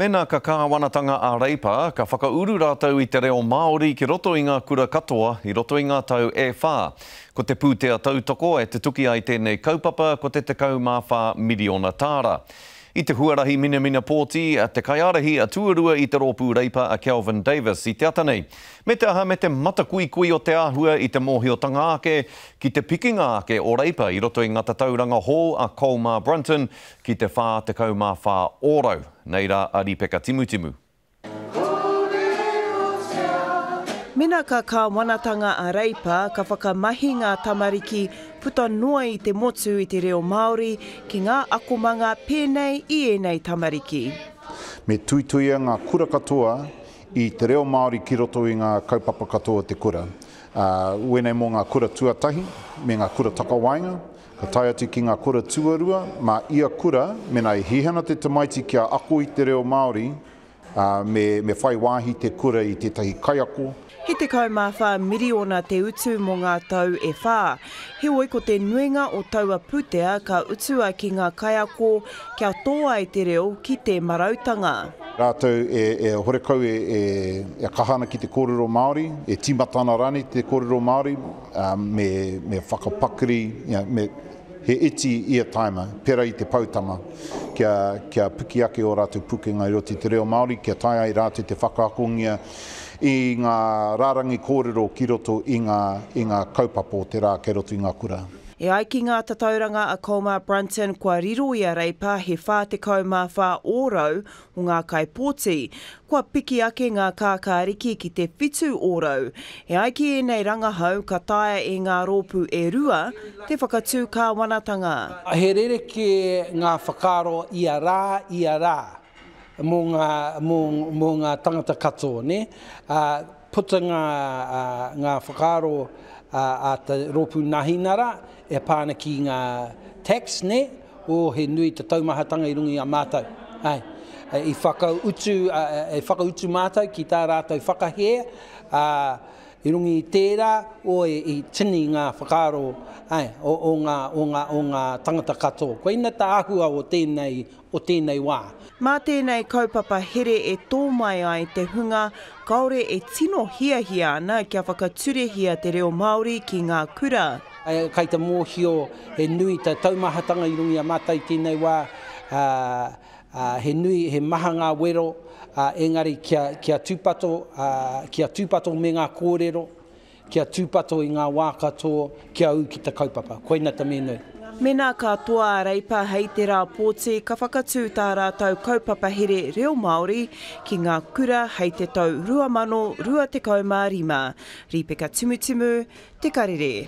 Mēnā ka kāwanatanga a Reipa, ka whakauru rātou i te reo Māori ki roto i ngā kura katoa i roto i ngā tau e whā. Ko te pūtea tautoko e tutuki ai tēnei kaupapa ko te 14 miriona tāra. I te huarahi minamina pōti, te kaiārahi tuarua i te rōpū Reipa a Kelvin Davis i te ata nei. Me te aha me te matakuikui o te āhua i te mōhiotanga ake ki te pikinga ake o Reipa i roto i ngā tatauranga hou a Colmar Brunton ki te 44 ōrau. Nei rā a Ripeka Timutimu. Mena ka kāwanatanga a Reipa ka whakamahi ngā tamariki puta noa i te motu i te reo Māori ki ngā akomanga pēnei i ēnei tamariki. Me tuituia ngā kura katoa i te reo Māori ki roto i ngā kaupapa katoa o te kura. Ā, wēnei mō ngā kura tuatahi me ngā kura takawaenga, Ka tae atu ki ngā kura tuarua, mā ia kura, mēnā e hiahia ana te tamaiti kia ako i te reo Māori, ā, me, me whai wāhi te kura i tētahi kaiako. He 14 miriona te utu mō ngā tau e whā. Heoi ko te nuinga o taua pūtea ka utua ki ngā kaiako kia tō ai te reo ki te marautanga. Rātou e, e horekau e, e, e kaha ana ki te kōrero Māori, e tīmata ana rānei te kōrero Māori, me, me whakapakari, me, he iti ia taima, pera i te poutama, kia, kia piki ake ō rātou pukenga i roto i te reo Māori, kia taea ai rātou te whakaakongia i ngā rārangi kōrero ki roto i ngā, i ngā kaupapa o te rā kei roto i ngā kura. E ai ki ngā tatauranga a Colmar Brunton kua riro i a Reipa he 44 ōrau o ngā kaipōti, kua piki ake ngā kākāriki ki te 7 ōrau. E ai ki ēnei rangahau ka taea e ngā rōpū e rua te whakatū kāwanatanga. He rerekē ngā whakaaro ia rā, ia rā mō ngā, mō, mō ngā tangata katoa, nē? Ā, puta ngā, ā, ngā whakaaro ā, a te rōpū Nāhinara e pā ana ki ngā tax, nē? Oh, he nui te taumahatanga i runga i a mātou. Āe. I whakautu, i whakautu mātou ki tā rātou whakahē, ā, i runga i tērā, oh, i tini ngā whakaaro, āe, o, o ngā, o ngā, o ngā tangata katoa. Koina te āhua o tēnei, o tēnei wā. Mā tēnei kaupapa here e tō mai ai te hunga kāore e tino hiahia ana kia whakaturehia te reo Māori ki ngā kura. Kai te mōhio he nui te taumahatanga i runga i a mātou i tēnei wā, ā, he nui, he maha ngā wero, ā, engari kia, kia tūpato, ā, kia tūpato me ngā kōrero, kia tūpato i ngā wā katoa, kia ū ki te kaupapa. Koina te mea nui. Mēnā ka toa a Reipa hei te rā pōti ka whakatū tā rātou kaupapa here reo Māori ki ngā kura hei te tau 2025. Rīpeka Timutimu, Te Karere.